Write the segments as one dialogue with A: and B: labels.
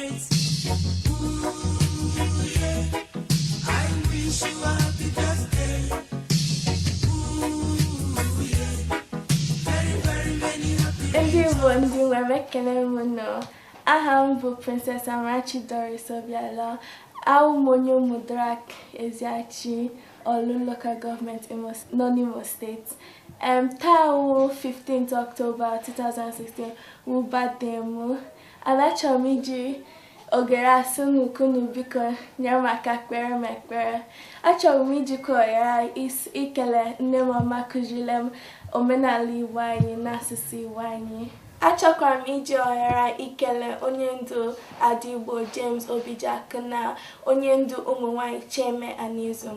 A: tonight. Ooh, yeah. I wish you a happy birthday. Ooh, yeah. Very, very many happy
B: Ndị Igbo, ndị nwe m, ekele m nụ. Aha m bụ Princess Amarachi Doris Obiala. Awụ m onye Ụmụdrak Eziachi, Orlu Local Government, nọ n'Imo State. Taa wụ 15th October 2016, wụ birthday m, and achọrọ m iji ogere asụ n'ukunu, biko nyere m aka kpere m ekpere. Achọrọ m ijikwa ohere ikele nne m ọma kụziri m omenala Igbo anyị na asụsụ Igbo anyị. Achọkwara m iji ohere ikele onye ndu Ada Igbo James Obijiakụ na onye ndu ụmụ nwanyị Cheme Anizu.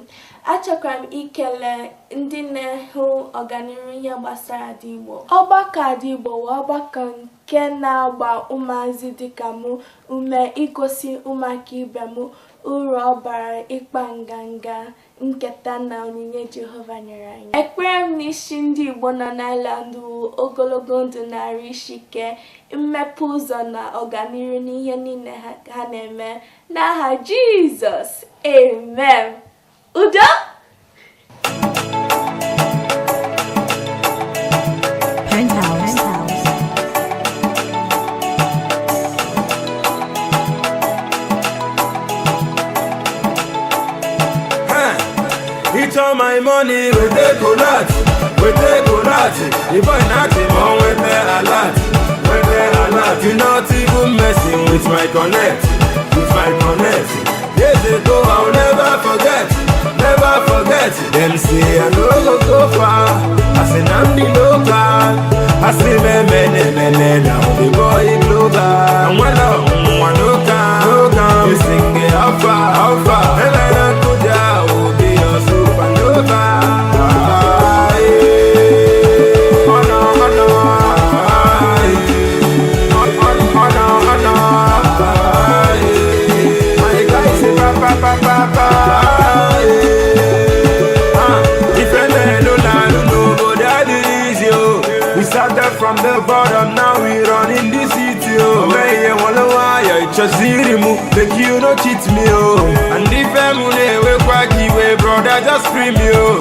B: Achọkwara m ikele ndị na-ehụ ọganihu ihe gbasara Ada Igbo. Ọgbakọ Ada Igbo wụ ọgbakọ nke na-agba ụmụazị dịka mụ ume igosi ụmụaka ibe m uru ọ bara ịkpa nganga nketa na onyinye Jehova nyere anyị. Ekpere m n'isi ndị Igbo nọ n'Ireland wụ ogologo ndụ na arụ isi ike, mmepe ụzọ na ọganihu n'ihe niile ha na-eme, n'aha Jizọs, amen. Udo.
C: Penthouse.
D: It's all my money, we take a lot, we take a lot. The boy nothing more, we pay a lot, we pay a lot. You not even messing with my connect, with my connect. Years ago, I'll never forget, never forget. Them say I no go go far, I say I'm the local. I say me me me me me now the boy global. And one love, one no can, no can. You sing it how far, how far. And I will be your supernova. Ah, eh. Oh no, oh no, ah, eh. Oh, oh, oh no, oh no, ah, eh. My guy say pa pa pa pa pa. Ah, eh. Ah, if I no la no no, but that is you. We started from the bottom, now we running the city. Oh, man, yeah, wanna why I just see mu, make you no cheat me, oh. And if I'm we quacky way, brother, just free me, oh.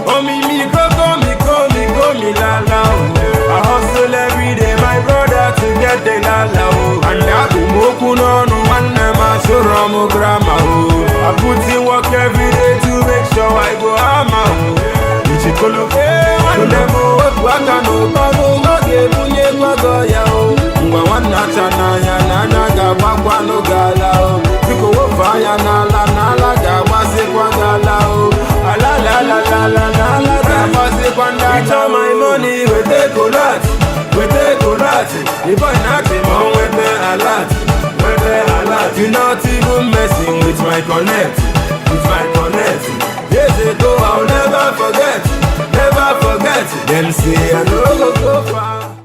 D: Oh, me, me, go, go, me, go, me, go, me, la, la, oh. I hustle every day, my brother, to get the la, la, oh. And I go moku no no, one man, so romo grammar, oh. I put in work every day to make sure I go hammer, oh. Ichikolo, eh, nwanne m wepụ aka n'ụkpọrụ ọ ga-ebunye gwago ya o ngwa nwanne acha n'anya n'anya ga-agbakwanụ gị ala o biko wofe anya n'ala n'ala ga-agbazikwa gị ala o ala la la la la n'ala ga-agbazikwa ndị ala o. My money weta kolat, weta kolat. The boy na-achị ma o nweta alert, nweta alert. You not even messing with my connect, with my connect. Years ago, I'll never forget, never forget. Them say I no go go far.